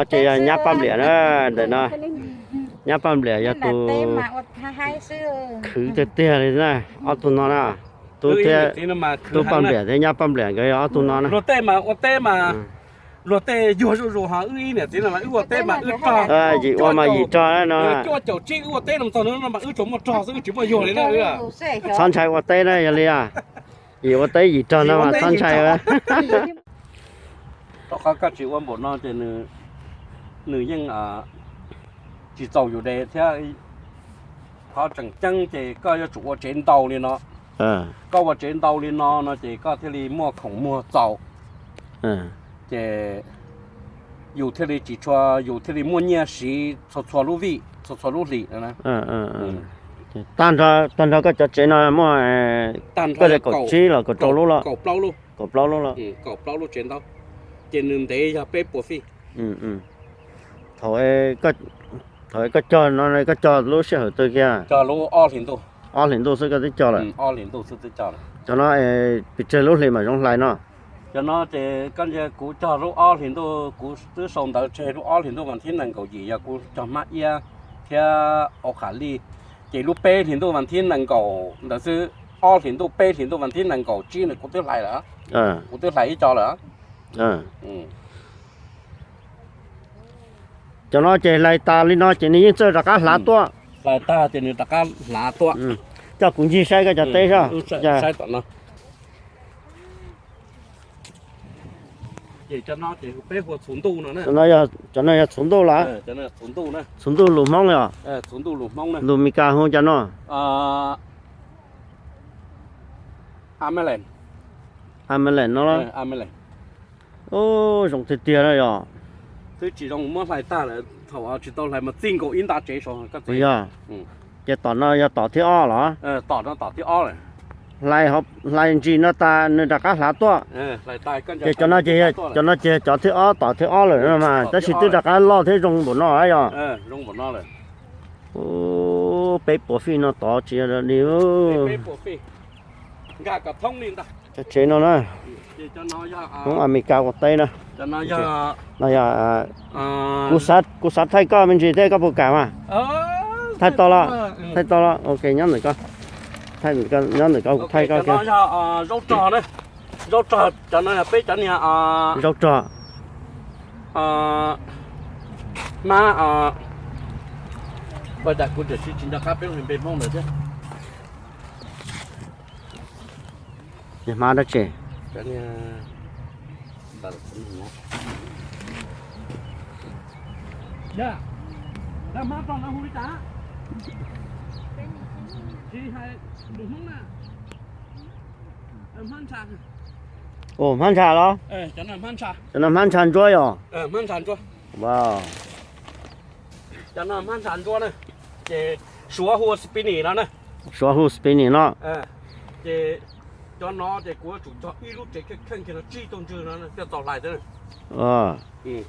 Ces yog nyab Paj Npliam na, ntawm no nyab Paj Npliam yog tus khwv tiag tiag li na, ob tug no na, tub thiab, tub Paj Npliam thiab nyab Paj Npliam nkawd yog ob tug no na. Luag tej mas ua teb mas, luag tej yuag zuj zus, ho wb ib niam txiv no mas wb ua teb mas wb rog, yim ua mas yim rog no. Cuaj caum tsib wb ua teb no txog no mas wb tsuas muaj rog xwb, wb tsis muaj yuag li na. Txhob ntshai ua teb na, yog li yim ua teb yim rog no mas txhob ntshai. Rau qhov koj tsis ua npaum no ces nws yeej tsis txaus yus de thiab. Qhov tseem ceeb ces koj yuav tsum ua tsev ntau li no. Koj ua tsev ntau li no no ces koj thiaj li muaj khoom muag txaus, ces yus thiaj li tsis tshua, yus thiaj li muaj nyiaj siv txhua txhua lub vij txhua txhua lub hlis. Tag nrho koj cov tsev no muaj, koj tias kaum tsib los kaum rau lub los? Kaum plaub lub los? Kaum plaub lub tsev ntaub, ces nws ntev yog peb puas fij. Thaum, thaum koj cog no koj cog lub sij hawm twg kiag? Cog lub ob hlis ntuj. Ob hlis ntuj xwb koj twb cog lawm? Ob hlis ntuj xwb twb cog lawm. Cov no pes tsawg lub hlis mam zoo hlais no? Cov no ces koj ntsia kuv cog lub ob hlis ntuj, kuv twb sau ntawv tseg lub ob hlis ntuj vas thib nees nkaum yim yog kuv cog hmab iab thiab au qham lij. Ces lub peb hlis ntuj vas thib nees nkaum ntawd xwb, ob hlis ntuj peb hlis ntuj vas thib nees nkaum tsib no kuv twb hlais lawm, kuv twb hlais ib co lawm. Cov no ces hlais tas li no ces nws yeej txawj rov qab hlav tuaj. Hlais tag ces nws rov qab hlav tuaj. Coj kuv ncig saib koj cov teb soj. Cov no yog txhuv ntuj los? Txhuv ntuj lus Hmoob os? Lus Mes Kas hu cas no? Ameland no. Zoo tiag tiag na yog. Twb tsis zoo muab hlais tag lawm, thaum tsis tau hlais mas txij nkaus ib nta tsev saud. Yog, ces tom no yog tom thib ob los? Tom no tom thib ob lawm. Hlais ntsis no tas nws rov qab hlav tuaj. Ces cov no ces, cov no ces cov thib ob tom thib ob lawm no mas tab sis twb rov qab loj thiab zoo npaum no yog. Peb puas fij no tod tsis yog li. Cov tsev no na, Hmoob Amelikas ua teb na. No yog kuv xav thaij koj me ntsis thiab koj puas kam mas? Thaij tau los? Thaij tau los, ok, nyob ntawm koj, nyob ntawm koj kuv thaij koj kiag. Zaub rog, zaub rog, cov no yog peb cov niag zaub rog. Hmab, ua cas kuv tiam sis tsis nco qab peb lub npe Hmoob ntawd thiab. Hmab dab tsi? Hmab ntsha los? Cov no hmab ntsha ntsuab yog? Cov no hmab ntsha ntsuab na, ces Suav hu spinach no na. Suav hu spinach no. Ces cov no ces kuv yuav tsum cog ib lub tsev kheej kheej kiag no tsib tug ntswg no thiaj tau hlais xwb.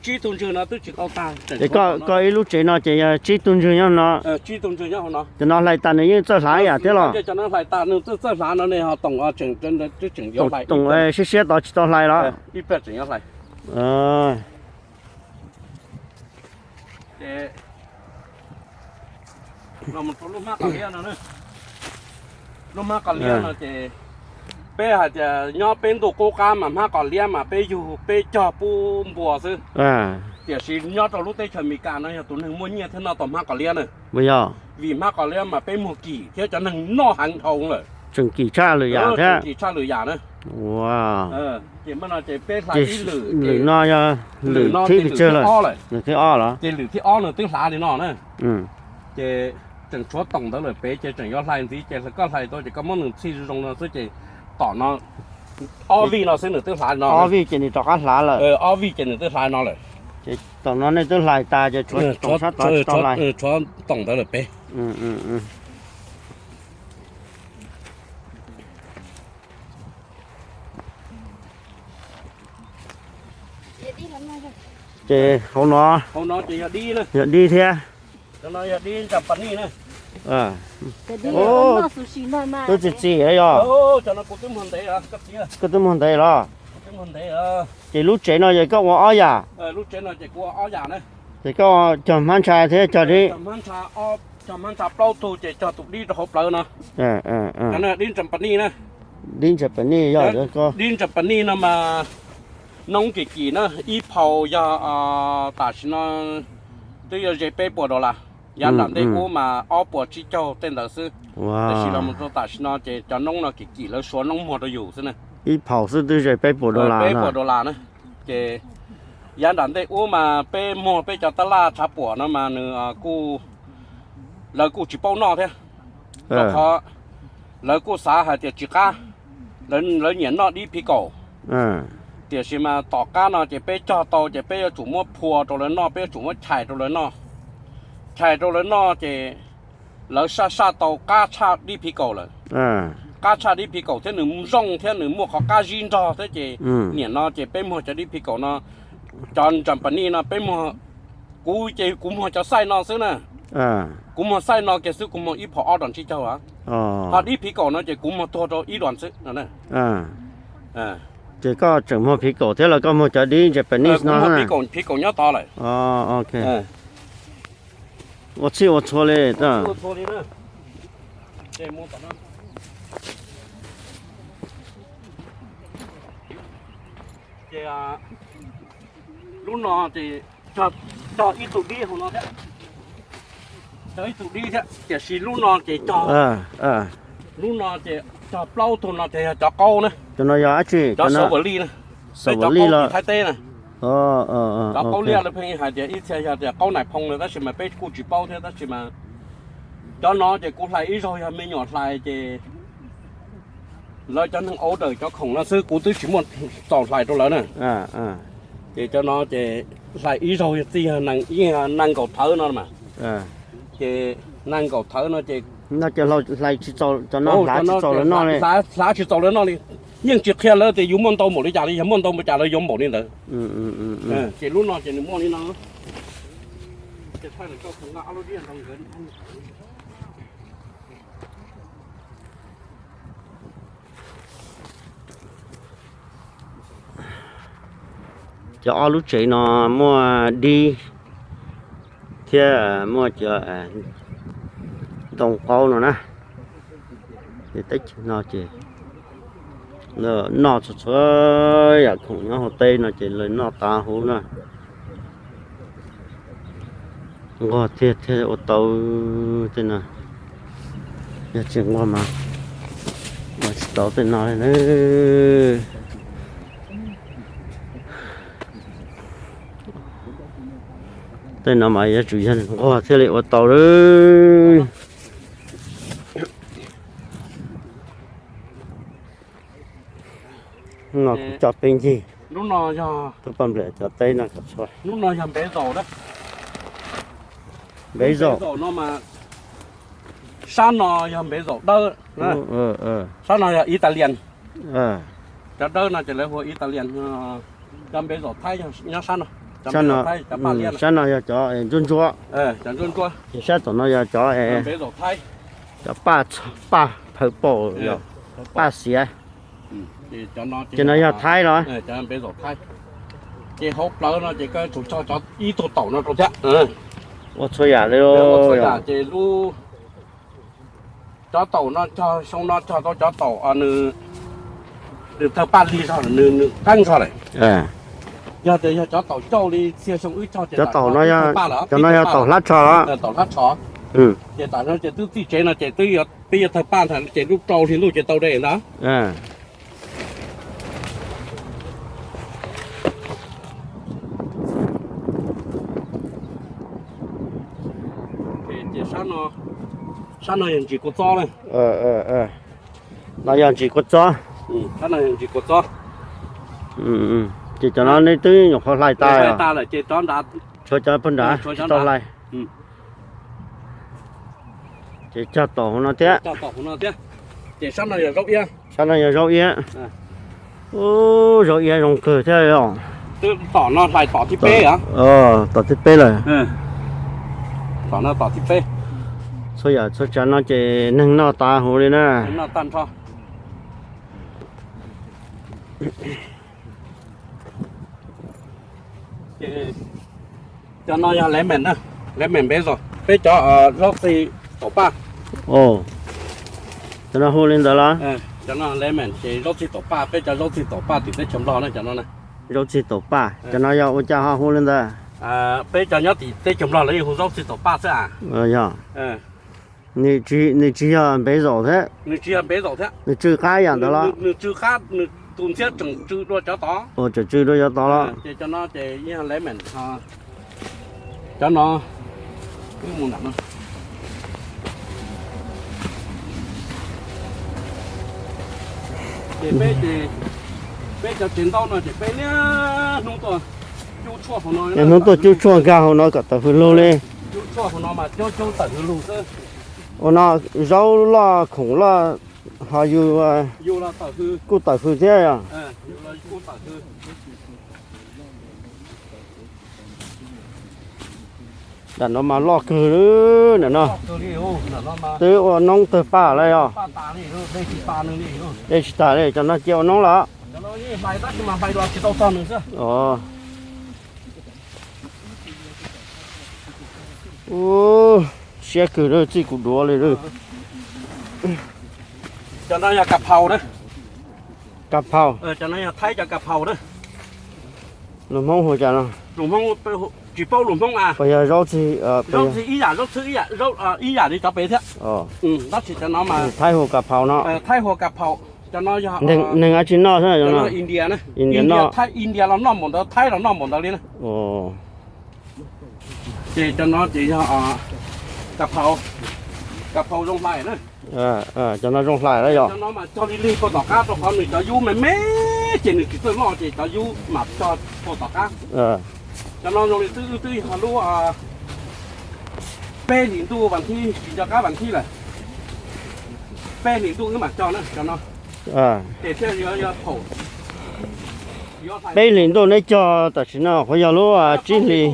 Tsib tug ntswg no twb tsis tau tag. Ces koj ib lub tsev no ces yog tsib tug ntswg nyob no. Tsib tug ntswg nyob hauv no. Cov no hlais tas nws yeej txawj hlav ib yam thiab los? Cov no hlais tas nws twb txawj hlav no ne, ho toom tseem, toom siab siab tod tsis tau hlais los? Ib pliag tseem yuav hlais. Ces los mus rau lub hmab qos liab no, lub hmab qos liab no ces peb hais tias nyob peb ntuj qub qab mas hmab qos liab mas peb yug peb cog pub npua xwb. Tiam sis nyob rau lub teb chaws Amelikas no yog tus neeg muaj nyiaj thiaj noj tau hmab qos liab na. Vim hmab qos liab mas peb muag kim thiab cov neeg noj heev dhau lawm. Tseem kim tshaj lwm yam thiab. Kim tshaj lwm yam na. Ces peb hlais ib lwm, lwm no yog lwm thib pes tsawg lawm? Lwm thib ob los? Ces lwm thib ob nws twb hlav li no na. Ces tseem tshuav toom ntawd lawm pem ces tseem yuav hlais ntxiv, ces koj hlais tau ces koj muab nws txhij zoo zoo no xwb ces tom no ob vij no xwb nws twb hlav li no. Ob vij ces nws rov qab hlav lawm. Ob vij ces nws twb hlav li no lawm. Ces tom no nej twb hlais tas ces tshuav toom sab tod tsis tau hlais. Tshuav toom ntawd lawm pem. Ces hauv no, hauv no ces yog dib na, yog dib thiab. Cov no yog dib Japanese na. Twb txi txiv yog? Cov no kuv twb muag ntev los, koj twb muag ntev los? Ces lub tsev no ces koj ua ob yam. Lub tsev no ces kuv ua ob yam na. Ces koj cog hmab ntsha thiab cog dib. Cog hmab ntsha plaub tug ces cog tus dib rau hauv plawv no. Dib Japanese na. Dib Japanese yog, dib Japanese no mas noob kim kim na, ib phaus yog, tam sim no twb yuav ze peb puas dollar. Yav nram ntej ub mas ob puas tsib caug tej ntawd xwb. Tab sis los mus rau tam sim no ces cov noob no kim kim lawv suav noob muag rau yus xwb na. Ib phaus xwb twb ze peb puas dollar, peb puas dollar na. Ces yav nram ntej ub mas peb muag peb cov tab laj tshav puam no mas nws kuj, lawv kuj tsis paub noj thiab. Rau qhov lawv kuj xav hais tias tsis qab, lawv nyiam noj dib phiv kaum. Tiam sis mas tom qab no ces peb cog tau ces peb yuav tsum muab phua rau lawv noj, peb yuav tsum muab chais rau lawv noj. Chais rau lawv noj ces lawv saj saj tau qab tshaj dib phiv kaum lawm. Qab tshaj dib phiv kaum thiab nws zoo thiab nws muaj qhov qab zib nrog thiab ces nim no ces peb muag cov dib phiv kaum no, cov Japanese no peb muag, kuv ces kuv muag cov xaij no xwb na. Kuv muag xaij no kiag xwb kuv muag ib phaus ob dos tsib caug. Ho dib phiv kaum no ces kuv muag tuag rau ib dos xwb no. Ces koj tseem muag phiv kaum thiab los koj muag cov dib Japanese no? Muag phiv kaum, phiv kaum nyob tod lawm. Ua txhij ua txhua li. Ces lub no ces cog ib tug dib hauv no thiab, cog ib tug dib thiab, tiam sis lub no ces cog, lub no ces cog plaub tug no ces yog cov qaub na. Cov no yog dab tsi? Cov xav vas li na. Peb cov qaub tim Thaib teb na. Cov qaub liaj lawv pheej hais tias ib txhia yog tias qaub nais phoo na, tab sis mas peb kuj tsis paub thiab, tab sis mas cov no ces kuv hlais ib zaug yog me nyuam hlais ces lawv cov neeg order cov khoom no xwb, kuv twb tsis muaj txaus hlais rau lawv na. Ces cov no ces hlais ib zaug txij yog nees nkaum thawv no mas, ces nees nkaum thawv no ces, no ces hlais tsis txaus, cov no hlav tsis txaus lawv noj li. Hlav tsis txaus lawv noj li. Yeej tsis qhia lawv tias yus muaj ntau npaum li cas li, yog muaj ntau npaum cas lawv yuav npaum li ntawd. Ces lub no ces nws muaj li no. Cov ob lub tsev no muaj dib thiab muaj cov ntoo qaub no na. Ces teb chaws no ces noj txhua txhua yam khoom nyob hauv teb no ces lawv noj tas huv na. Nquag tiag thiaj ua tau tej no, yog tsis nquag mas ua tsis tau tej no li na. Tej no mas yuav tsum yog nquag thiaj li ua tau lawm. No kuv coj peb ncig, lub no yog, tuaj paj npliam cov teb no kom txhua. Lub no yog npev zaum na. Npev zaum no mas sab no yog npev zaum dawb, sab no yog Italian. Cov dawb no ces lawv hu ua Italian. Cov npev zaum Thaib nyob sab no. Sab no, sab no yog cov ntsuab ntsuab. Cov ntsuab ntsuab. Ces sab tom no yog cov, cov paj, paj phaw paum, paj xiav. Ces no yog Thaib los? Ces hauv plawv no ces koj tsum cog cov ib tug taum no rau thiab. Ua txhua yam li, ua txhua yam ces lub, cov taum no cog xyoo no cog tau cov taum nws, nws tawg paj lig zog, nws, nws qeeb zog lawm. Yog tias yog cov taum ncauj li txhia xyoo wb cog ces cov taum no, cov no yog taum hlab tsho los? Taum hlab tsho. Ces tam no ces twb txij tsev no ces twb, twb yuav tawg paj ntag ces lub rau hli ntuj ces tau de ntag. Sab no yog ntsis kua txob na. No yog ntsis kua txob. Sab no yog ntsis kua txob. Ces cov no nej twb nyuam qhuav hlais tas, hlais tas lawm ces tshuav cov pag nrad tsis tau hlais. Ces cog taum hauv no thiab. Ces sab no yog zaub iab. Sab no yog zaub iab. Ub, zaub iab zoo kawg thiab os. Tom no hlais tom thib peb, tom thib peb lawm. Tom no tom thib peb. Txhua yam txhua tsav no ces neeg noj tas huv li na. Noj tag nrho. Cov no yog lemon na, lemon basil, peb cov zaub txi taum paj. Cov no hu li ntawd los? Cov no lemon ces zaub txi taum paj, peb cov zaub txi taum paj tim teb chaws Nplog na cov no. Zaub txi taum paj, cov no yog ua cas ho hu li ntawd? Peb cov nyob tim teb chaws Nplog lawv yeej hu zaub txi taum paj xwb a. Yog. Nws tsis yog basil thiab. Nws tsis yog basil thiab. Nws tsw qab yam ntawd los? Nws tsw qab, nws tus ntxhiab tseem tsw dua cov tod. Ua tseem tsw dua cov tod los? Ces cov no ces yog lemon. Cov no, wb mus nram no. Ces peb ces, peb cov tsev ntaub no ces peb niaj hnub tuaj cub tshuaj hauv no. Niaj hnub tuaj cub tshuaj nkag hauv no kom tawm hws lug li. Cub tshuaj hauv no mas cub cub tawm hws lug xwb. Ua no zaub loj khoom loj ho yus kuj tawm hws thiab yog? Nram no mas loj kawg li, nram no twb ua noob tawg paj lawm yog. De tsis tas li, cov no cia ua noob lawm. Ub, siab kawg li, txij kuv duav li. Cov no yog kas phaus na. Kas phaus. Cov no yog Thaib cov kas phaus na. Lus Hmoob hu cas no? Lus Hmoob, tsis paub lus Hmoob a. Puas yog zaub txi, zaub txi ib yam, zaub txhwb ib yam, ib yam li cov pem thiab. Tab sis cov no mas Thaib hu kas phaus no. Thaib hu kas phaus. Cov no yog neeg dab tsi noj xwb? Cov no India na. India noj. Thaib, India los noj npaum ntawd, Thaib los noj npaum ntawd li na. Ces cov no ces yog kas phaus, kas phaus zoo hlais na. Cov no zoo hlais lawm yog. Cov no mas cog lig lig puag tom qab rau qhov nws cov yub me me ces nws tsis txawj loj ces cov yub mas cog puag tom qab. Cov no zoo li twb, wb twb yog lub peb hlis ntuj vas thib, tsis nco qab vas thib lawm. Peb hlis ntuj wb mam cog na cov no. Ces thiaj yuav, yuav phaum. Peb hlis ntuj neb cog tam sim no qhuav yog lub tsib hlis,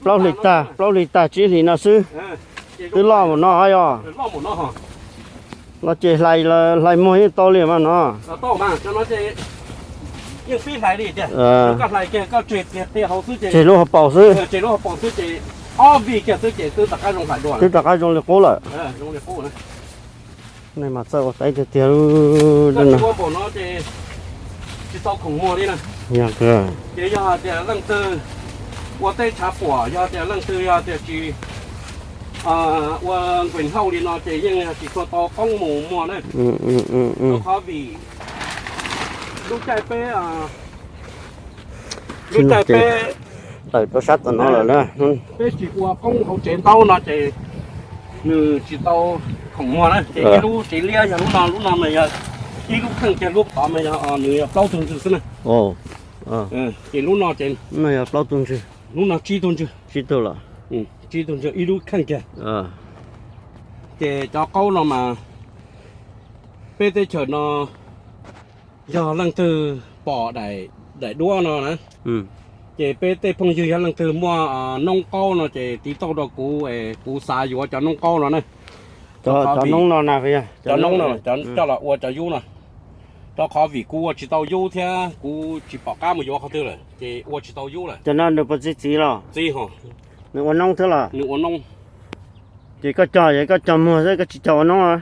plaub hlis tag, plaub hlis tag tsib hlis no xwb. Twb loj mus no yog. No ces hlais, hlais muag yeej tau li mas no. Tseg lub hauv paus xwb. Twb rov qab zoo li qub lawm. Nej mas txawj ua tau tiag tiag. Ces yog tias leej twg ua teb tshav puam, yog tias leej twg yog tias tsis ua nquen hauj li no ces yeej yog tsis tshua tau qoob mus muag na. Rau qhov vim lub caij peb, lub caij peb tawm rau sab tom no lawm na, peb tsis ua qoob hauv tsev ntaub no ces nws tsis tau khoom muag na. Ces ib lub tsev liab yog lub no, lub no mas yog ib lub kheej kiag, lub tod mas yog nws yog plaub tug ntswg xwb na. Ces lub no ces, no yog plaub tug ntswg, lub no tsib tug ntswg, tsib tug los, tsib tug ntswg ib lub kheej kiag. Ces cov qaub no mas peb teb chaws no yog leej twg pom daim duab no na, ces peb tej phooj ywg yog leej twg muaj noob qaub no ces tiv tauj rau kuv es kuv xav yuav cov noob qaub no na. Cov noob no na, cov noob no coj los ua cov yub no. Rau qhov vim kuv ua tsis tau yub thiab kuv tsis pom qab mus yuav qhov twg lawm ces ua tsis tau yub lawm. Cov no nws puas txi txiv los? Txiv hos. Nws ua noob thiab los? Nws ua noob. Ces koj cog, koj cog muag xwb, koj tsis cog ua noob los?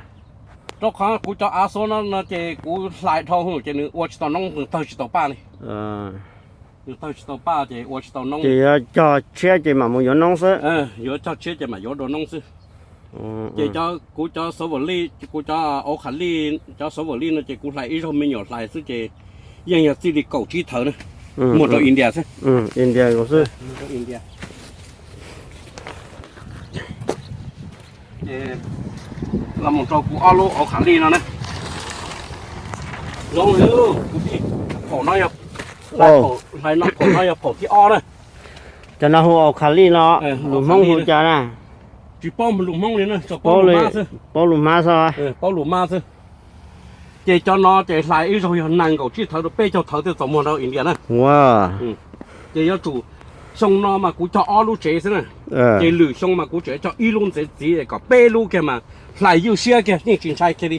Rau qhov kuv cov av xuab no no ces kuv hlais dhau ces nws ua tsis tau noob, nws tawg tsis tau paj li. Nws tawg tsis tau paj ces ua tsis tau noob. Ces yuav cog tshiab ces mam mus yuav noob xwb. Yuav cog tshiab ces mam yuav dua noob xwb. Ces kuv cov xav vam lij, kuv cov auv qhav lij, cov xav vam lij no ces kuv hlais ib zaug me nyuam hlais xwb ces yeej yog txij li kaum tsib thawv na. Muag rau India xwb. India xwb. Ces los mus rau kuv ob lub auv qhav lij no na. Zoo li kuv tij, phaum no yog, hlais no phaum no yog phaum thib ob na. Cov no hu auv qhav lij no, lus Hmoob hu cas na? Tsis paub lus Hmoob li na, paub lus Hmab xwb. Paub lus Hmab xwb. Ces cov no ces hlais ib zaug yog nees nkaum tsib thawv rau peb caug thawv thiaj txaus muag rau India na. Ces yuav tsum, xyoo no mas kuv cog ob lub tsev xwb na. Ces lwm xyoo mas kuv tseem cog ib lub ntxiv es kom peb lub kiag mas hlais ywj siab kiag yeej tsis ntshai kiag li.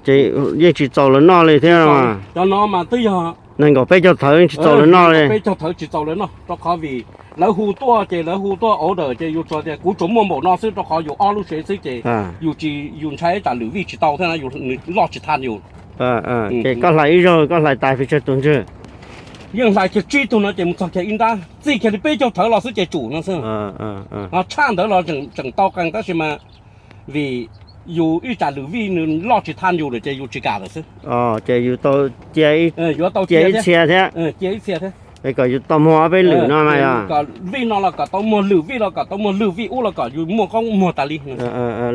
Ces yeej tsis txaus lawv noj li thiab. Cov no mas twb yog Nees nkaum peb caug thawv tsis txaus lawv noj li. Peb caug thawv tsis txaus lawv noj, rau qhov vim lawv hu tuaj ces lawv hu tuaj order ces yus tsuas tias kuv tsuas muaj npaum no xwb, rau qhov yus ob lub sev xwb ces yus tsis, yus ntshai tsam lwm vij tsis tau thiab, nws loj tsis thaj yus. Ces koj hlais ib zaug koj hlais tas pes tsawg tus ntswg? Yeej hlais kiag tsib tug no ces mus txog kiag ib nrab, txij kiag li peb caug thawv los xwb ces tsum no xwb. Ho tshaj ntawd los tseem tau qee tab sis mas vim yus ib tsam lwm vij nws loj tsis thaj yus lawm ces yus tsis kam lawm xwb. Ces yus tau cia, yuav tau cia ib txhia thiab, cia ib txhia thiab, kom yus tau muag ob peb lwm no mas yog. Kom vij no los kom tau muag, lwm vij los kom tau muag, lwm vij ub los kom yus muaj qoob muag tas li.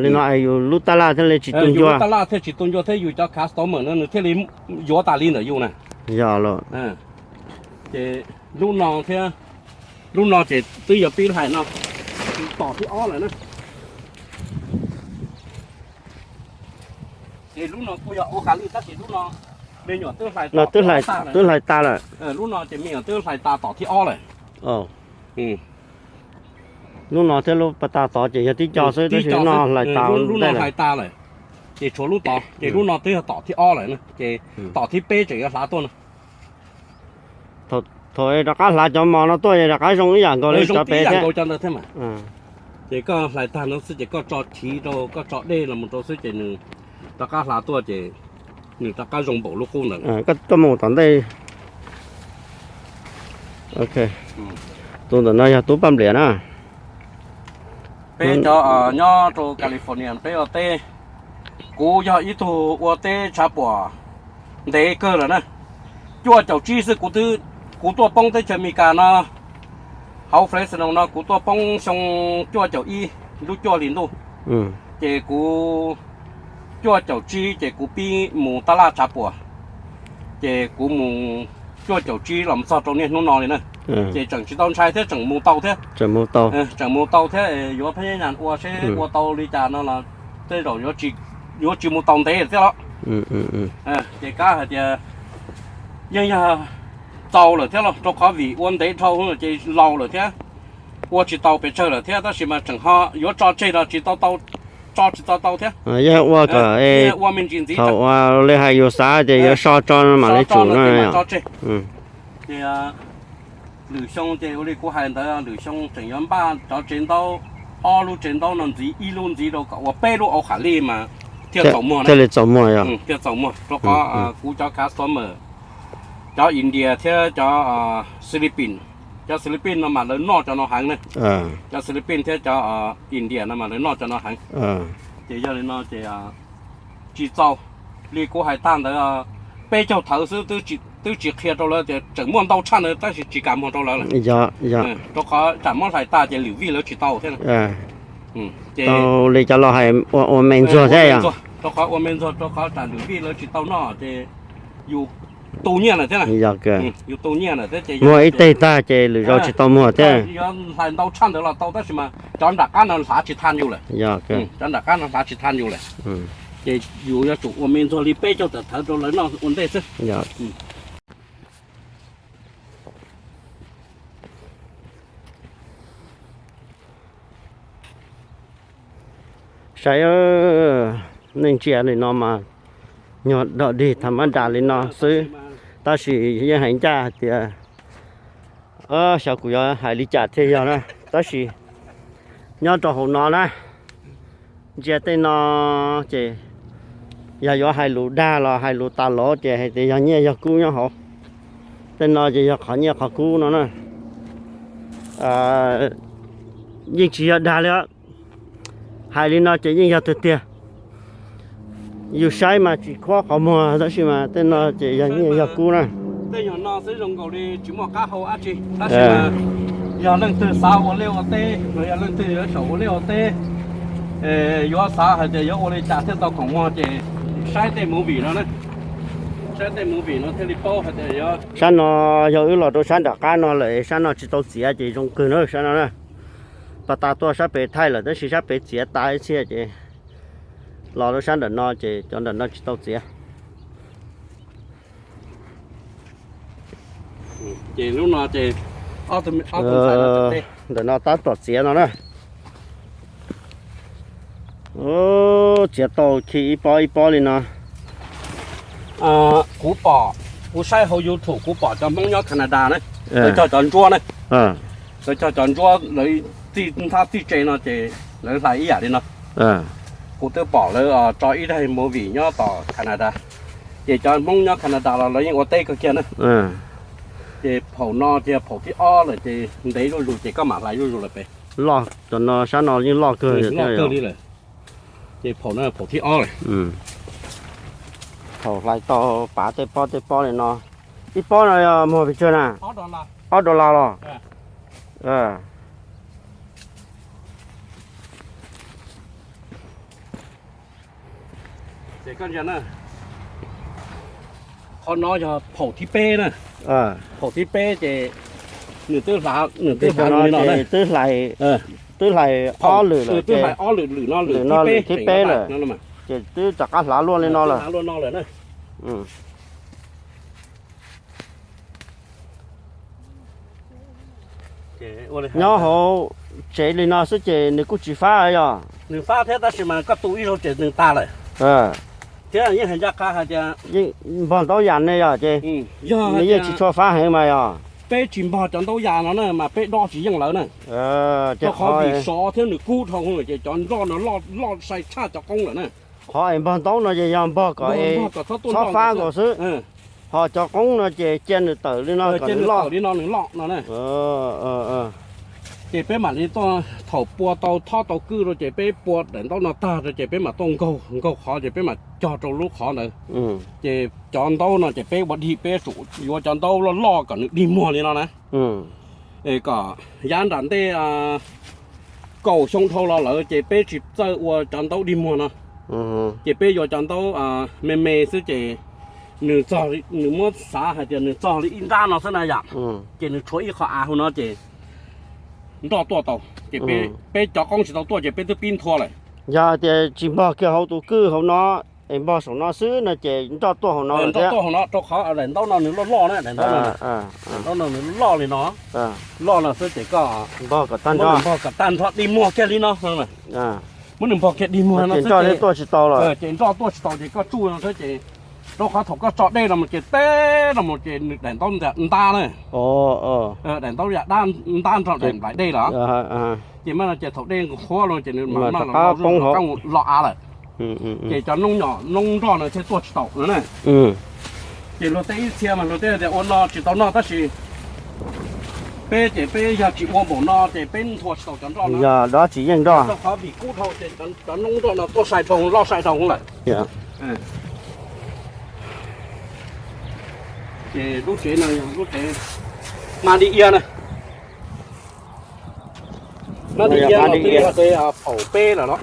Li no yus lub tab laj thiaj li tsis tu ncua, tab laj thiaj tsis tu ncua thiab yus cov customer no nws thiaj li yuav tas li ntawm yus na. Yog los. Ces lub no thiab, lub no ces twb yog pib hlais no, tom thib ob lawm na. Ces lub no kuj yog ua kas li tab sis lub no me nyuam twb hlais, twb hlais tas lawm. Lub no ces me nyuam twb hlais tas tom thib ob lawm. Lub no thiab lub pas tas tod ces yog tib co xwb tab sis lub no hlais tas, lub no hlais tas lawm. Ces tshuav lub tod ces lub no twb yog tom thib ob lawm na ces tom thib peb tseem yuav hlav tuaj no. Thaum rov qab hlav cov mos no tuaj rov qab zoo ib yam nkaus li cov pem thiab. Ces koj hlais tag no xwb ces koj tso chiv rau, koj tso dej los mus rau xwb ces nws rov qab hlav tuaj ces nws rov qab zoo npaum lub qub ntawd. Koj mus tom ntej. Tus ntawm no yog tub Paj Nplias na. Peb cov nyob rau California peb ua teb, kuv yog ib tug ua teb tshav puam ntev kawg lawm na. Cuaj caum tsib xwb kuv, kuv tuaj poob teb chaws Amelikas no, hauv Fresno no kuv tuaj poob xyoo cuaj caum ib lub cuaj hlis ntuj. Ces kuv cuaj caum tsib ces kuv pib mus tab laj tshav puam, ces kuv mus cuaj caum tsib los txog rau niaj hnub no li na. Ces tseem tsis tau ntshai thiab tseem mus tau thiab. Tseem mus tau thiab, yuav phab nyab nyas ua seb ua tau li cas no los tej zaum yuav tsis mus tau ntev thiab los. Ces kab hais tias yeej yog txaus lawm thiab los rau qhov vim ua ntev dhau ces laus lawm thiab, ua tsis tau pes tsawg lawm thiab tab sis mas tseem ho yuav tso tseg los tsis tau tau, tso tsis tau tau thiab. Yog ua kom ua me ntsis ntxiv, thaum ua li hais yus xav ces yuav so tso mam li tsum no. Ces lwm xyoo ces ua li kuv hais ntawd, lwm xyoo tseem yuav npaj cov tsev ntaub, ob lub tsev ntaub no ntxiv, ib lub ntxiv rau kom ua peb lub au kham lij mas thiaj txaus muag, thiaj li txaus muag, thiaj txaus muag rau qhov kuv cov customer, cov India thiab cov Philippines, cov Philippines no mas lawv noj cov no heev na. Cov Philippines thiab cov India no mas lawv noj cov no heev. Ces yog li no ces tsis txaus li kuv hais tag ntawd, peb caug thawv xwb twb tsis qhia rau lawv tias tseem muaj ntau tshaj ntawd tab sis tsis kam muag rau lawv lawm. Rau qhov tsam muab hlais tag ces lwm vij lawv tsis tau thiab. Tau li cov laus hais ua me ntxuag thiab yog. Rau qhov ua me ntxuag rau qhov tsam lwm vij lawv tsis tau noj ces yus tu nyiaj lawm thiab. Yus tu nyiaj lawm thiab ces muag ib teg tag ces lwm zaus tsis tau muag thiab. Yuav hlais ntau tshaj ntawd los tau tab sis mas cov nram qab no hlav tsis thaj yus lawm. Cov nram qab no hlav tsis thaj yus lawm. Ces yus yuav tsum ua me ntxuag li peb caug tawm thawv rau lawv noj ua ntej xwb. Saib, nej ntsia li no mas nyuag dog dig tham mab das li no xwb, tab sis yeej hais ncaj hais tias xyov kuv yuav hais li cas thiaj yog na, tab sis nyob rau hauv no na, ntsia tej no ces yog yuav hais lus dag los hais lus tas lov ces hais tias yog nyiaj yog kub nyob hauv. Tej no ces yog qhov nyiaj qhov kub no na. Yeej tsis yog dag li, hais li no ces yeej yog tiag tiag. Yus saib mas tsis khuab qhov muag tab sis mas tej no ces yog nyiaj yog kub na. Tej nyuag no xwb zoo nkaus li tsis muaj qab hau dab tsi, tab sis mas yog leej twg xav ua liaj ua teb los yog leej twg yuav saum ua liaj ua teb, yuav xav hais tias yuav ua li cas thiaj tau khoom muag ces saib tej movie no na. Saib tej movie no thiaj li paub hais tias yuav. Sab no yog wb los rau sab nram qab no lawm, sab no tsis tau txiav ces zoo kawg na sab no na. Pas tas tuaj sab pem thaij lawm tab sis sab pem txiav tas ib txhia ces los rau sab nram no ces cov nram no tsis tau txiav. Ces lub no ces ntawm no tab tom txiav no na. Txiav tau khi ib pob ib pob li no. Kuv pom Kuv saib hauv YouTube kuv pom cov Hmoob nyob Canada na, lawv cog cov ntsuab na, lawv cog cov ntsuab lawv txij ntxhab txij tse no ces lawv hlais ib yam li no. Kuv twb pom lawv tso ib daig movie nyob tom Canada, ces cov Hmoob nyob Canada los lawv yeej ua teb kawg kiag na. Ces phaum no ces phaum thib ob lawm ces ntev zuj zus ces koj mam hlais zuj zus lawm pem. Loj, cov no sab no yeej loj kawg li lawm. Ces phaum no phaum thib ob lawm. Thaum hlais tau pav tej pob tej pob li no, ib pob no yog muag pes tsawg na? Ob dollar los? Qhov no yog phaum thib peb na. Phaum thib peb ces nws twb hlav, nws twb hlav li no na. Twb hlais ob lwm lawm, twb hlais ob lwm, lwm no lwm thib peb lawm, ces twb rov qab hlav luaj li no lawm. Nyob hauv tsev li no xwb ces nws kuj tsis fab yog? Nws fab thiab tab sis mas koj tu ib zaug ces nws tas lawm. Thiab yeej hais ncaj qha hais tias npog ntaub yas ne yog ces nws yeej tsis tshua fab heev mas yog. Peb tsis npog cov ntaub yas no na mas peb dob tsis yeej lawv na. Rau qhov vim sov thiab nws kub dhau ces cov nroj no loj sai tshaj cov qoob lawm na. Qhov es npog ntaub no ces yog npog kom es txhob fab nkaus xwb, ho cov qoob no ces cia nws tawm li no kom nws loj li no nws loj no na. Ces peb mam li tuaj thaum pua tau thob tau kwj rau ces peb pua daim ntaub no tag rau ces peb mam tuaj nkaug nkaug qhov ces peb mam cog rau lub qhov ntawd. Ces cov ntaub no ces peb ua dig peb tsum yuav cov ntaub loj loj kom nws dig muag li no na. Es kom yav nram ntej kaum xyoo dhau los lawm ces peb tsis txawj ua cov ntaub dig muag no. Ces peb yuav cov ntaub me me xwb ces nws txog, nws muab xav hais tias nws txog li ib nrab no xwb na yom. Ces nws tshuav ib qho av hauv no ces nroj tuaj tau. Ces peb cov qoob tsis tau tuaj ces peb twb pib nthua lawm. Yog tias tsis npog kiag hauv tus kwj hauv no, es npog saum no xwb no ces nroj tuaj hauv no, nroj tuaj hauv no rau qhov daim ntaub no nws loj loj na, daim ntaub no nws loj li no, loj no xwb ces koj npog kom tag nrho dig muag kiag li no. Muab nws npog kiag dig muag no xwb ces nroj tuaj tsis tau lawm, ces nroj tuaj tsis tau ces koj tsuj no xwb ces rau qhov thaum koj tso dej los ces teb los ces nws daim ntaub ntab na, daim ntaub yam ntab nrog daim nplaim dej los. Ces mas no ces thaum dej qhuav los ces nws mam no los mus los av lawm. Ces cov noob nyom noob nroj no thiaj tuaj tsis tau no na. Ces luag tej ib txhia mas luag tej tias ua no tsis tau noj tab sis peb ces peb yog tsis ua npaum no ces peb nthua tsis tau cov nroj no. Yog dab tsis yeej nroj. Rau qhov vim kub dhau ces cov noob nroj no tuaj sai dhau loj sai dhau lawm. Ces lub tsev no yog lub tsev hma di ia na. Hma di ia no twb yog phaum peb lawm los.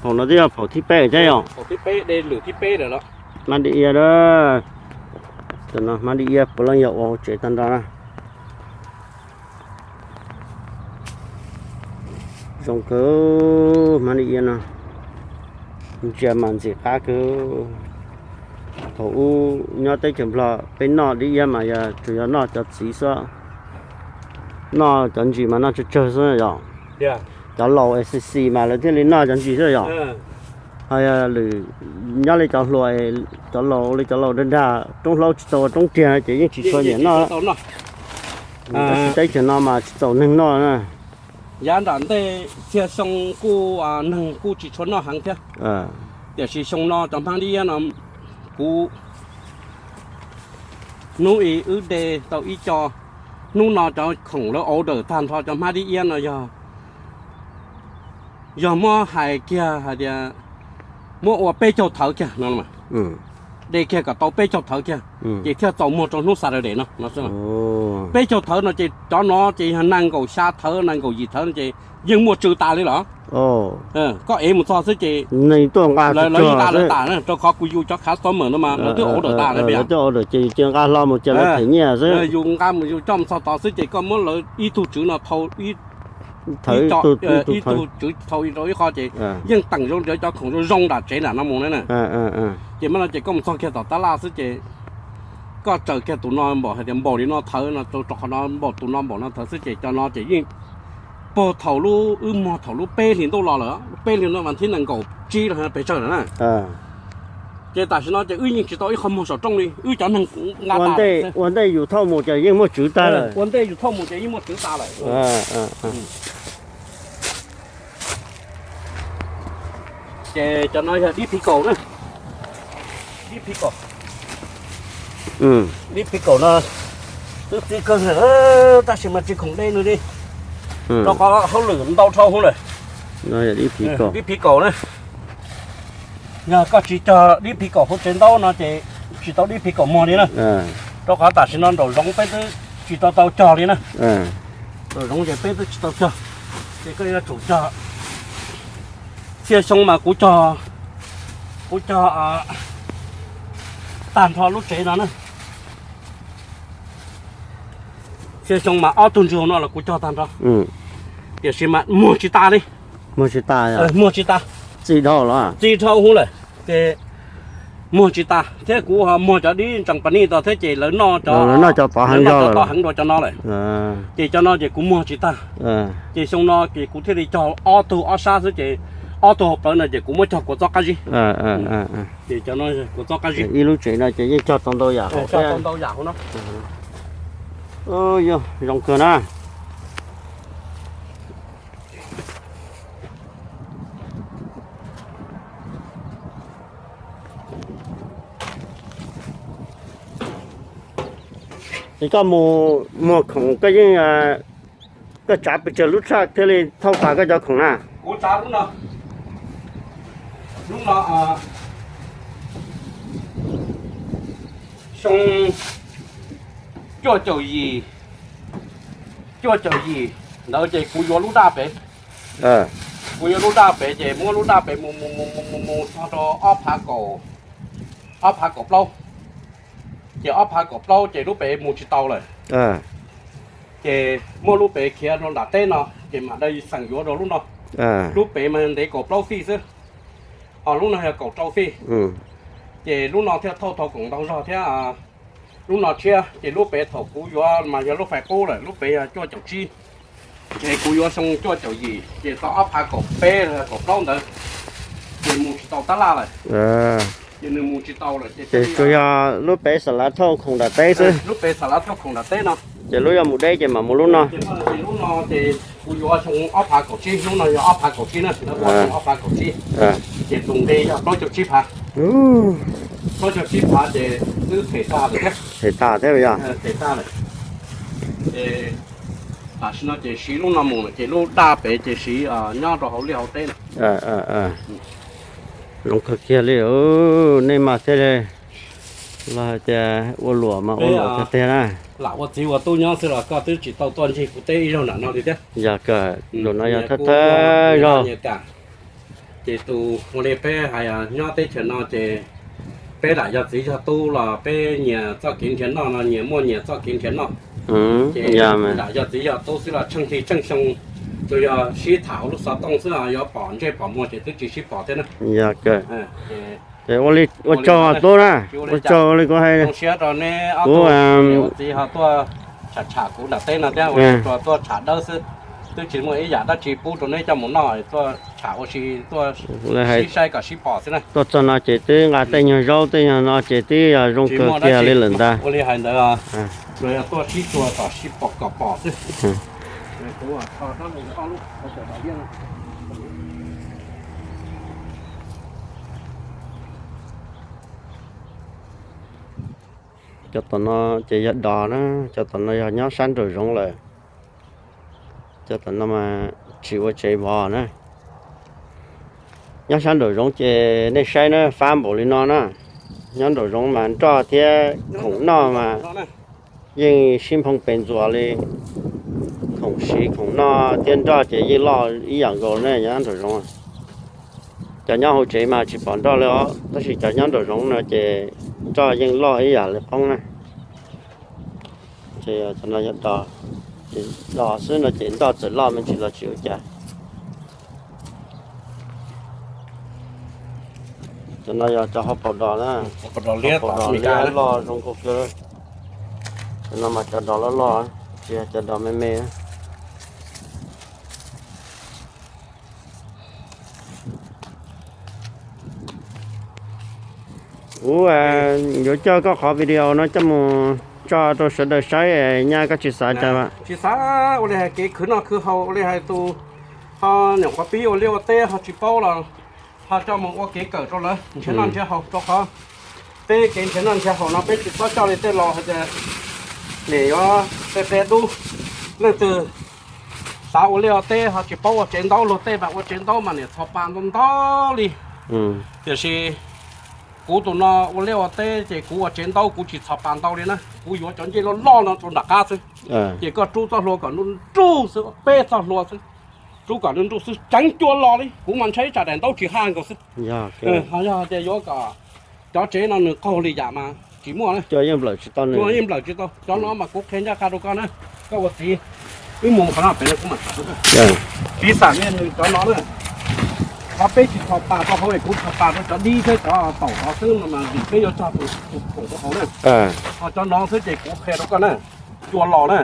Phaum no twb yog phaum thib peb thiab yog? Phaum thib peb, de lwm thib peb lawm los. Hma di ia, cov no hma di ia puav leej yog ua hauv tsev tag nrho na. Zoo kawg hmab dib iab no, ntsia mas ntxim qab kawg. Thaum ub nyob teb chaws Nplog peb noj dib iab mas yog tsuas yog noj cov txiv xwb, noj cov ntsis mas noj tsawg tsawg xwb yom. Cov laus A C C mas lawv thiaj li noj cov ntsis xwb yom. Ho yog lwm nyob li cov hluas, cov laus li cov laus dag dag roob hlaub tsis tau roob riag ces yeej tsis tshua nyiam noj. Tab sis teb chaws no mas tsis txaus neeg noj na. Yav nram ntej txhia xyoo kuj neeg kuj tsis tshua noj heev thiab, tiam sis xyoo no cov hmab dib iab no kuv hnub i wb de tau ib co, hnub no cov khoom lawv order tag nrho cov hmab dib iab no yog, yog muab hais kiag hais tias muab ua peb caug thawv kiag no, de kiag kom tau peb caug thawv kiag, ces thiaj txaus muag rau hnub Saturday no no xwb. Peb caug thawv no ces cov no ces yog nees nkaum xya thawv nees nkaum yim thawv no ces yeej muaj tsw tas li los. Koj ev mus txog xwb ces lawv yeej nqa lawv tas na, rau qhov kuv yus cov customer no mas lawv twb order tas na. Yus nqa hlo mus ces lawv them nyiaj xwb. Yus nqa mus yus coj mus txog tod xwb ces koj muab lawv ib tug tswv no thau ib tug tswv thau rau ib qho ces yeej teem zoo ntawd cov khoom zoo zoo nram tsev nram no mus na. Ces mas no ces koj mus txog kiag tom tab laj xwb ces koj tsaws kiag tus no npaum hais tias npaum li no thawv no, rau qhov no npaum tus no npaum no thawv xwb ces cov no ces yeej puag thaum lub wb muag thaum lub peb hlis ntuj los lawm, lub peb hlis ntuj vas thib nees nkaum tsib los pes tsawg lawm na. Ces tam sim no ces wb yeej tsis tau ib qho muag saum rooj li, wb cov neeg nqa ua ntej, ua ntej yus thauj mus ces yeej muaj tswv tag lawm. Ua ntej yus thauj mus ces yeej muaj tswv tag lawm. Ces cov no yog dib phiv kaum na. Dib phiv kaum. Dib phiv kaum no twb txi kawg lawm, tab sis mas tsis khoom de nws li, rau qhov hauj lwm ntau dhau hwv lawm. Dib phiv kaum na. Yog koj tsis cog dib phiv kaum hauv tsev ntaub no ces tsis tau dib phiv kaum muag li na. Rau qhov tam sim no nraum zoov peb twb tsis tau tau cog li na. Nraum zoov ces peb twb tsis tau cog, ces koj yuav tsum cog. Txhia xyoo mas kuv cog, kuv cog tag nrho lub tsev no na. Txhia xyoo mas ob tug ntsug no los kuv cog tag nrho, tiam sis mas muag tsis tas li. Muag tsis tas. Muag tsis tas. Txi dhau los? Txi dhau hwv lawm. Ces muag tsis tas thiab kuv ho muag cov dib ntsees pas nij tod thiab ces lawv noj cov, lawv noj cov tod heev dua cov no lawm. Ces cov no ces kuv muag tsis tag. Ces xyoo no ces kuv thiaj li cog ob tug ob sab xwb ces ob tug hauv plawv no ces kuv muab cog kua txob qab zib. Ces cov no kua txob qab zib. Ib lub tsev no ces yeej cog tau ntau yam hauv, tau ntau yam hauv no. Yog zoo kawg na. Es koj mus muag khoom koj yeej, koj tsav pes tsawg lub tshaj thiaj li thauj tas koj cov khoom na? Kuv tsav lub no, lub no xyoo cuaj caum yim, cuaj caum yim ntawd ces kuv yuav lub daj pem. Kuv yuav lub daj pem ces muab lub daj pem mus mus mus mus mus txog rau ob phav kaum, ob phav kaum plaub. Ces ob phav kaum plaub ces lub pem mus tsis tau lawm. Ces muab lub pem khiav rau nram teb no ces mam li xeem yuav rau lub no. Lub pem mas ntev kaum plaub fij xwb, ho lub no yog kaum rau fij. Ces lub no thiaj thauj tau khoom ntau zog thiab. Lub no tshiab ces lub pem thaum kuv yuav mas yog lub fais qub lawm, lub pem yog cuaj caum tsib. Ces kuv yuav xyoo cuaj caum yim ces tau ob phav kaum peb los kaum plaub ntawd, ces mus tsis tau tab laj lawm. Ces nws mus tsis tau lawm ces tsuas yog lub pem xam lav thauj khoom nram teb xwb. Lub pem xam lav thauj khoom nram teb no. Ces lub yuav mus deb ces mam mus lub no. Lub no ces kuv yuav xyoo ob phav kaum tsib, lub no yog ob phav kaum tsib na, lub no yog ob phav kaum tsib. Ces tus nqi yog plaub caug tsib phav. Plaub caug tsib phav ces twb them tag lawm thiab. Them tag thiab yog? Them tag lawm. Ces tam sim no ces siv lub no mus ces lub daj pem ces siv nyob rau hauv liaj hauv teb na. Zoo kawg kiag li. Nej mas thiaj li los hais tias ua luam mas ua luam tiag tiag na. Lam ua txiv ua tub nyob xwb los koj twb tsis tau tuaj ncig kuv teb ib zaug nram no li thiab. Yog kawg, zaum no yog thawj thawj zaug. Ces tus ua li peb hais nyob teb chaws no ces peb lam yog txiv yog tub los peb nyias txoj kev nrhiav noj no nyias muaj nyias txoj kev nrhiav noj. Ces lam yog txiv yog tub xwb los tsheej hli tsheej xyoo tsuas yog sib tham hauv lub xov tooj xwb, yuav pom ntsej pom muag ces twb tsis sib pom thiab na. Yog kawg. Ces ua li ua tsaug tub na, ua tsaug li kuv hais. Zoo siab rau neb ob tug ua txiv ho tuaj tsham tsham kuv nram teb no thiab, ua tsaug tuaj tsham dawb xwb, twb tsis muaj ib yam dab tsi pub rau neb coj mus noj, tuaj tsham ua si tuaj sib saib kom sib pom xwb na. Tuaj txog no ces twb nqa tej nyuag zaub tej nyuag no ces twb yog zoo kawg kiag li lawm ntag. Ua li hais ntawd, tsuas yog tuaj sib tua kom sib pom kom pom xwb. Cov tom no ces yog dos na, cov tom no yog nyob sab nraum zoov lawm. Cov tom no mas tsis ua tsev vov na. Nyob sab nraum zoov ces nej saib na, fab npaum li no na. Nyob nraum zoov mas nroj thiab khoom noj mas yeej sib nphoo pes ntxuas li. Khoom siv khoom noj thiab nroj ces yeej loj ib yam nkaus ne nyob nraum zoov. Cov nyob hauv tsev mas tsis pom nroj li os, tab sis cov nyob nraum zoov no ces nroj yeej loj ib yam li qoob na. Ces cov no yog dos, ces dos xwb no ces nroj txawm loj me ntsis los tsis ua cas. Cov no yog cov hauv paus dos na, hauv paus dos liab loj zoo nkauj kawg. Cov no mas cov dos loj loj, tsis yog cov dos me me. Kuv yuav coj koj qhov video no coj mus tso rau sawv daws saib, nyaj koj tsis xav cas? Tsis xav ua li hais kev khwv noj khwv haus ua li hais tus, ho nyuam qhuav pib ua liaj ua teb ho tsis paub los ho coj mus ua kev kawm rau lawv nrhiav noj nrhiav haus, rau qhov peb kev nrhiav noj nrhiav haus no peb tsis txhob coj li tej laus hais tias nim yuav tej qias dub. Leej twg xav ua liaj ua teb ho tsis paub ua tsev ntaub, luag tej mas ua tsev ntaub mas niam txhos pas ntau ntau li. Tiam sis kuv tus no ua liaj ua teb ces kuv ua tsev ntaub kuv tsis txhos pas ntau li na, kuv yuav cov ncej loj loj no rau nram qab xwb. Ces koj rub txoj hlua kom nruj nruj xwb, peb txoj hlua xwb, rub kom nruj nruj xwb tseev cua los li, kuv mas ntshai tsam daim ntaub tsis haj nkaus xwb. Ho yog tias yuav kom cov tsev no nws qaug li yam mas tsis muaj na, yeej nplawm tsis tau. Cov no mas kuv qhia ncaj qha rau koj na, koj ua txiv wb mus qhov no pem no kuv mam piv xam li nws cov no na. Qhov peb tsis txhos pas rau hauv es kuv txhos pas rau cov dib thiab cov taum hov xwb no mas vim peb yuav txog tus khoom rau hauv na. Ho cov no xwb ces kuv qhia rau koj na, cua los na,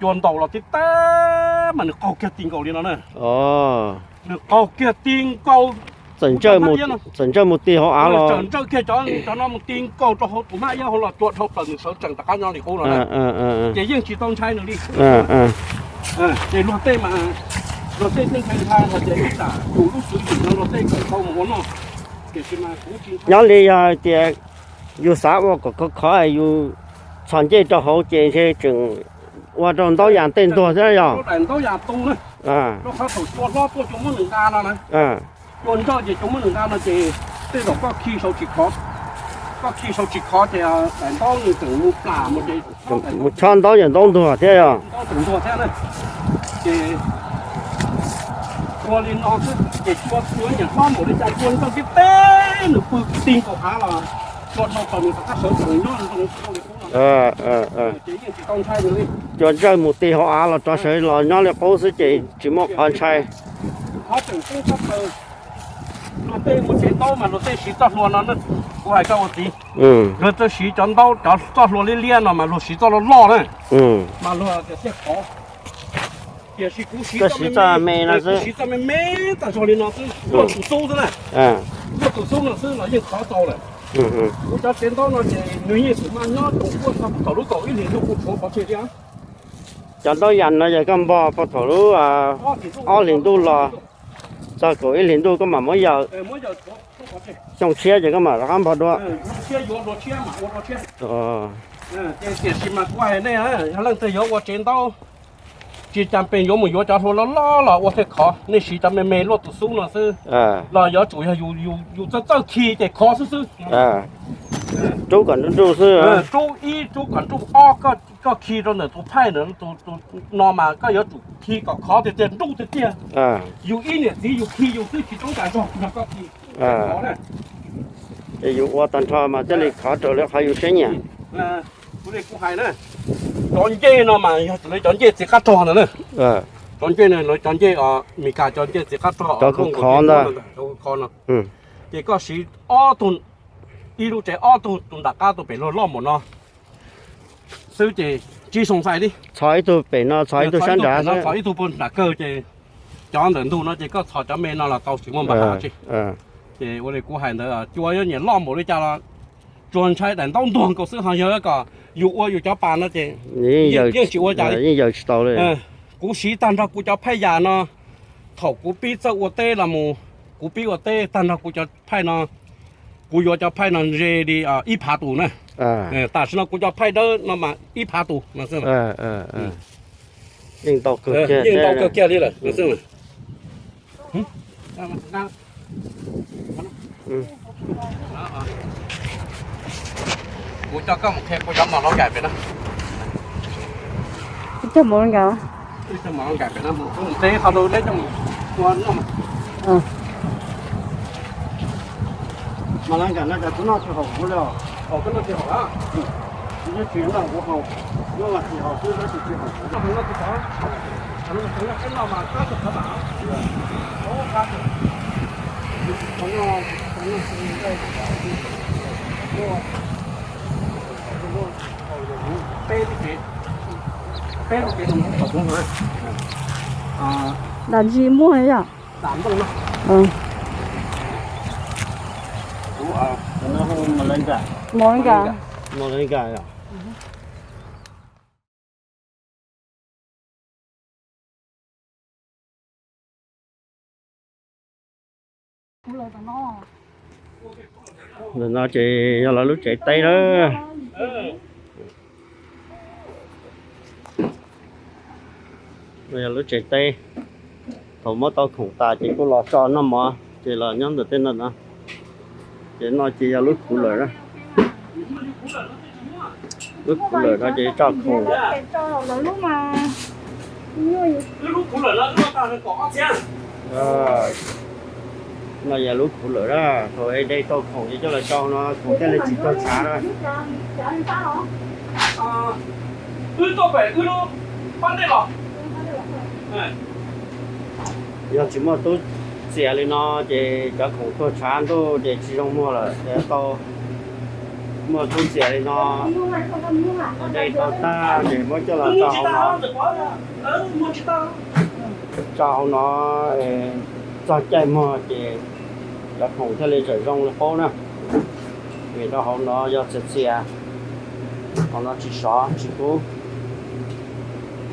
cua ntaus los tib tag mas nws qaug kiag ti nkaus li no na. Nws qaug kiag ti nkaus. Txawm ntsawj mus ti hauv av los, txawm ntsawj kiag cov no mus ti nkaus rau hauv tus hmab iab hauv los cua dhau plaws nws sawv tsees rov qab nyob li qub no na. Ces yeej tsis tau ntshai nws li. Ces luag tej mas, luag tej thiaj ntshai ntshai hais tias ib tsam yus lub xwm txheej no luag tej kawm tau mus ua noj. Tiam sis mas kuv tsis ntshai. Nyob li yog hais tias yus xav ua kom khov khov, yus txhos ncej rau hauv ces ntshe tseem ua rau ntaub yas tej ntuag thiab yog? Daim ntaub yas tu na, rau qhov thaum cua hlob tuaj cua muab nws nqa no na. Cua ntsawj ces cua muab nws nqa no ces tej zaum koj khi sau tsis khov, koj khi sau tsis khov ces daim ntaub nws tseem mus plam mus ces mus chob ntaub yas ntaub ntuag thiab yog? Ntaub tseem ntuag thiab na. Ces ua li no xwb ces cua txhua nyuam hlob npaum li cas cua ntsawj tib teb nws pw ti nkaus av los cua dhau plaws nws rov qab sawv tsees nyob zoo li qub no. Ces yeej tsis tau ntshai nws li. Cua ntsawj mus ti hauv av los rov sawv los nyob li qub xwb ces tsis muaj qhov ntshai. Qhov tseem ceeb tshaj plaws, luag tej ua tsev ntaub mas luag tej siv txoj hlua no, kuv hais koj ua txiv, luag tej siv cov ntaub cov txoj hlua liab liab no mas luag siv txoj loj loj na, mas luag tias thiaj khov. Tiam sis kuv siv txoj me me, kuv siv txoj me me tag zog li no xwb, luaj tus xub xwb na, luaj tus xub no xwb los yeej khov tau lawm. Kuv cov tsev ntaub no ces nws yeej tseem maj nyob rau puag thaum lub kaum ib hlis ntuj kuj tshuav pov tseg thiab. Cov ntaub yas no yog koj npog puag thaum lub ob hlis ntuj los txog kaum ib hlis ntuj koj mam muab yaws, xyoo tshiab ces koj mam rov qab npog dua. Tiam sis mas kuv hais nej, yog leej twg yuav ua tsev ntaub, tsis cas pes yuav mus yuav cov hlua loj loj los ua thiaj khov, nej siv cov me me luaj tus xub no xwb. Los yuav tsum yog yus txawj txawj khi ces khov xwb xwb. Rub kom nruj nruj xwb. Rub ib, rub kom nruj, ob, koj khi rau ntawm tus phaij ntawd, tus no mas koj yuav tsum khi kom khov tiag tiag nruj tiag tiag. Yus ib niam txiv yus khi yus twb tsis toob kas zog yog koj khi. Ces yus ua tag nrho mas thiaj li khov raws li qhov yus siab nyiam. Kuv li kuv hais na, cov ncej no mas yog lawv cov ncej txiv qab rog ntawd na. Cov ncej no lawv cov ncej Meskas cov ncej txiv qab rog, cov khov ntawd, cov khov no. Ces koj siv ob tug, ib lub tsev ob tug, tus nram qab tus pem luag loj npaum no xwb ces tsis xoo xais li. Txhos ib tug pem no, txhos ib tug sab nrad, txhos ib tug puag nram kawg ces cov ntawm ntug no ces koj txhos cov me no los tau tsis muaj npa ha tsi. Ces ua li kuv hais ntawd, cua yuav nyiam loj npaum li cas los tsuas ntshai daim ntaub ntuag nkaus xwb, ho yog kom yus ua yus cov pas no ces yeej tsis ua cas li, yeej yaws tsis tau li. Kuv siv tag nrho kuv cov phaij yas no, thaum kuv pib txawj ua teb los mus, kuv pib ua teb tag nrho kuv cov phaij no, kuv yuav cov phaij no ze li ib phav tus na. Tam sim no kuv cov phaij dawb no mas ib phav tus no xwb. Yeej ntau kawg kiag li lawm. Kuv coj koj mus qhia kuv cov mos hlob nkais pem na. Cov mos hlob nkais, mos hlob nkais pem na, mus teb qhov rau deb coj mus ua noj. Mos hlob nkais no cas kuv noj tsis haum kuv li os. Koj noj tsis haum a? Kuv nyob tsis noj kuv haus, noj mas tsis haus xwb, noj tsis haum kuv. Noj mas tab sis qhov mam Dam ntsis muaj yom? Moringa. Moringa yom. Ntawm no ces yog lawv lub tsev teb na. Yog lub tsev teb, thaum muab tau khoom tas ces kuj los tso noj mov ces los nyob ntawm tej no na. Ces no ces yog lub cooler na. Lub cooler no ces tso khoom. No yog lub cooler na, thaum es de tau khoom ces coj los tso no, khoom thiaj li tsis tuag tshav na. Yog tsis muaj tub txias li no ces cov khoom tuag tshav ntuj ces tsis zoo muag lawm, ces tau muaj tub txias li no, de tau tag ces muab coj los tso hauv no. Tso hauv no, txog caij muag ces cov khoom thiaj li tseem zoo li qub na. Vim rau hauv no yog txias txias, hauv no tsis sov tsis kub.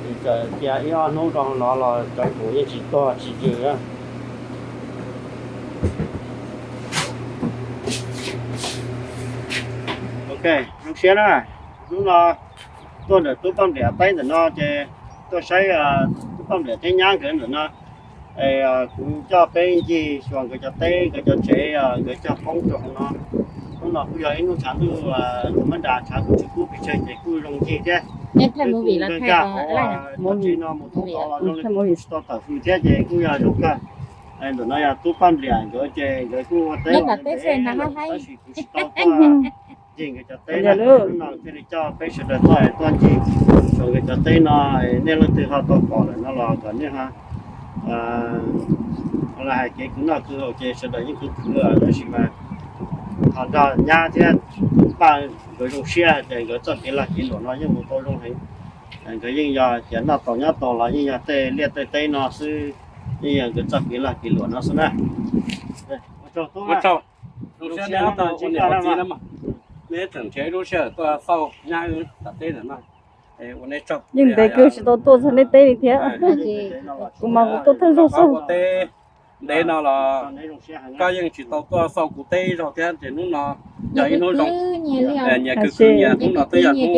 Ces txawm cia ib ob hnub rau hauv no los cov khoom yeej tsis tuag tsis yws na. Ok, zoo siab na. Hnub no tuaj ntawm tub Paj Npliam teb ntawm no ces tuaj saib tub Paj Npliam thiab nyab nkawd ntawm no. Es kuv coj peb ncig xyuas nkawd cov teb, nkawd cov tsev, nkawd cog poob rau hauv no. Hnub no kuj yog ib hnub tshav ntuj, tus mab nras tshav kuj tsis kub pes tsawg ces kuj zoo ncig thiab. Kuj nkag nkag hauv cov tsev no mus thoob tod los zoo li kuj tsis tau tawm hws thiab ces kuj yog zoo kawg. Ntawm no yog tub Paj Npliam nkawd ces nkawd kuj ua teb tab sis kuv tsis tau tuaj ncig nkawd cov teb na. Hnub no thiaj li coj peb sawv daws tuaj, tuaj ncig xyuas nkawd cov teb no. Nej leej twg ho tau pom lawm no los kom nej ho los hais kev khwv noj khwv haus ces sawv daws yeej khwv khwv, tab sis mas ho nrog nyab thiab Paj nkawd zoo siab tias nkawd txoj kev lag kev luam no yeej mus tau zoo heev. Nkawd yeej yog tias noj tau nyob tau los yeej yog tej liaj tej teb no xwb, yeej yog nkawd txoj kev lag kev luam no xwb na. Ua tsaug, zoo siab neb tseem nrhiav lub sij hawm tuaj xauj nyab wb tom teb ntawm no. Yeej ntev kawg tsis tau tuaj txog nej teb li thiab. Kuv mas kuv tuaj thawj zaug xauj. Ntev no los koj yeej tsis tau tuaj xauj kuv teb ib zaug thiab ces hnub no yog ib hnub zoo. Nyias khwv khwv nyias, hnub no twb yog hnub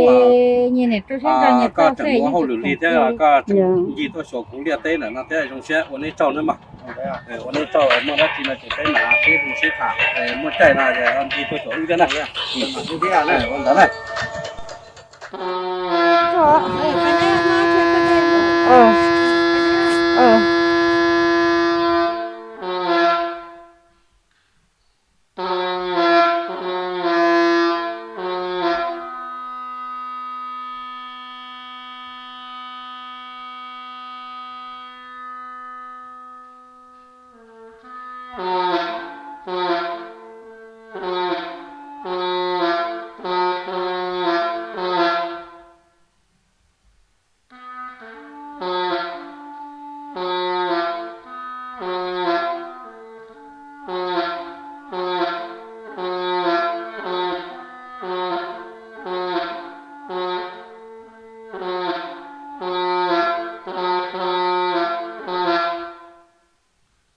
koj tseem ua hauj lwm li thiab koj tseem ncig tuaj xyuas kuv liaj teb ntawm no thiab zoo siab ua neb tsaug nawb mog. Ua neb tsaug, muaj dab tsi no ces peb mam sib hu sib tham, muaj caij no ncig tuaj xyuas wb thiab na. Ua ntawd na.